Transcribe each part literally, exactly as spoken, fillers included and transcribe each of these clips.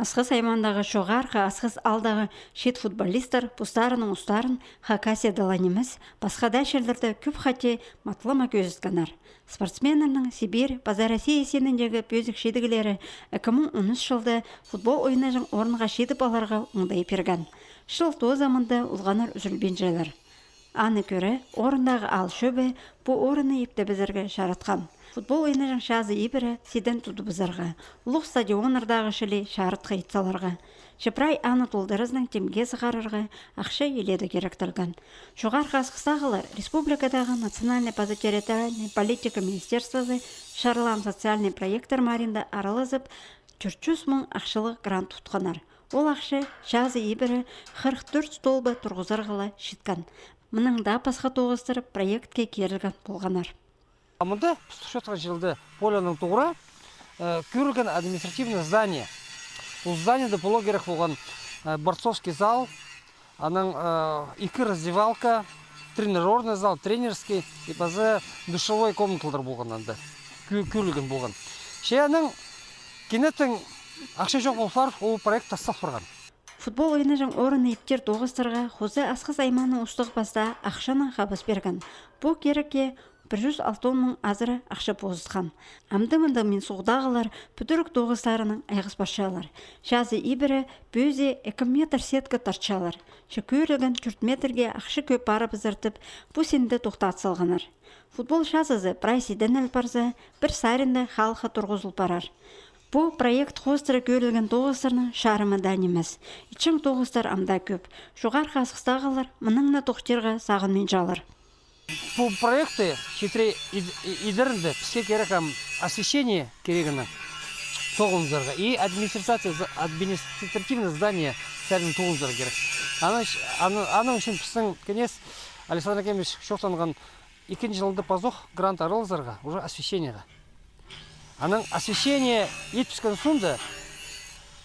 Асхыс аймаандағы Чоғархы Асхыс аалдағы чиит футболисттер постарының устарын Хакасияда ла нимес, пасха даа чирлерде кӧп хати матлама кӧзіткеннер. Спортсменнернің Сибирь паза Россия синіндегі пӧзік чидіглері ікі муң он ӱс чылда футбол ойнаҷаң орынға читіп аларға оңдай пирген. Чыл тооза мында олғаннар ӱзӱлбинчелер. Аны кӧре, орындағы аал чӧбі пу орынны иптебізерге чаратхан. Футбол ойнаҷаң чазы ибіре сиден тудыбызарға, улуғ стадионнардағы чіли чарытхы ит саларға. Че прай аны толдыразынаң тимге сығарарға ахча иледе киректелген. Чоғархы Асхыстағылар республикадағы национальнай паза территориальнай политика министерствозы чарлаан социальнай проекттер маарында аралазып, тӧрт чӱс муң ахчалығ грант утханнар. Ол ахча чазы ибіре хырых тӧрт столба турғызарға ла читкен. Мынаң даа пасха тоғыстар проектке кирілген полғаннар. А мында піс турчатхан чылда полянның туғра, э, кӧрілген административное здание. Ол зданиеде поларға кирек полған, э, борцовский зал, анаң, э, ікі раздевалка, тренажерный зал, тренерский и паза душевой комнаталар полған анда. Кӧ-, кӧрілген полған. Че анаң кинетін ахча чох пол парып, ол проект тастал парған. Футбол ойнаҷаң орынны иптер тоғыстарға хоза Асхыс аймааның устағ-пастаа ахчанаң хабыс пирген. Пу кирекке пір чӱс алтон муң азыра ахча позытхан. Амды мында Минсуғдағылар пӱдіріг тоғыстарынаң айғас парчалар. Чазы ибіре пӧзі ікі метр сетка тартчалар. Че кӧрілген тӧрт метрге ахча кӧп парыбызар тіп, пу синде тохтат салғаннар. Футбол чазызы прай сиденел парза, пір саринда халыхха турғызыл парар. Пу проект хоостыра кӧрілген тоғыстарның чарымы даа нимес. Итчең тоғыстар ам даа кӧп. Чоғархы Асхыстағылар мынаң на тохтирға сағынминчалар. Пу проектті читіре ид-, и-, идерінде піске кирек ам освещение кирегінең тоғынзарға и администрация, административное здание сариннаң тоғынзарға кирек. Аның, аның, аның ӱчӱн пістің кеңес Александр Акимович чоохтанған ікінҷі чылында пазох грант аралазарға уже освещениеға. Анаң освещение итпіскен соонда,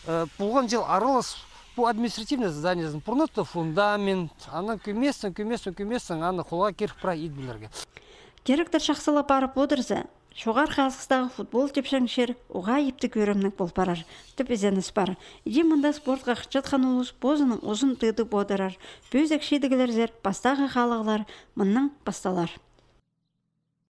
э, полған чыл аралас пу административный зданиезін пурнатты фундамент, анаң кӧместең, кӧместең, кӧместең, аны холға киріп прай идібілерге. Киректер чахсы ла парып одырза, Чоғархы Асхыстағы футбол тіпчең чир уғаа ипті кӧрімніг пол парар, тіп изеніс пар. Иди мында спортха хынчатхан улус позының узын тыдып одырар. Пӧзік чидіглерзер, пастағы халығлар мыннаң пасталар.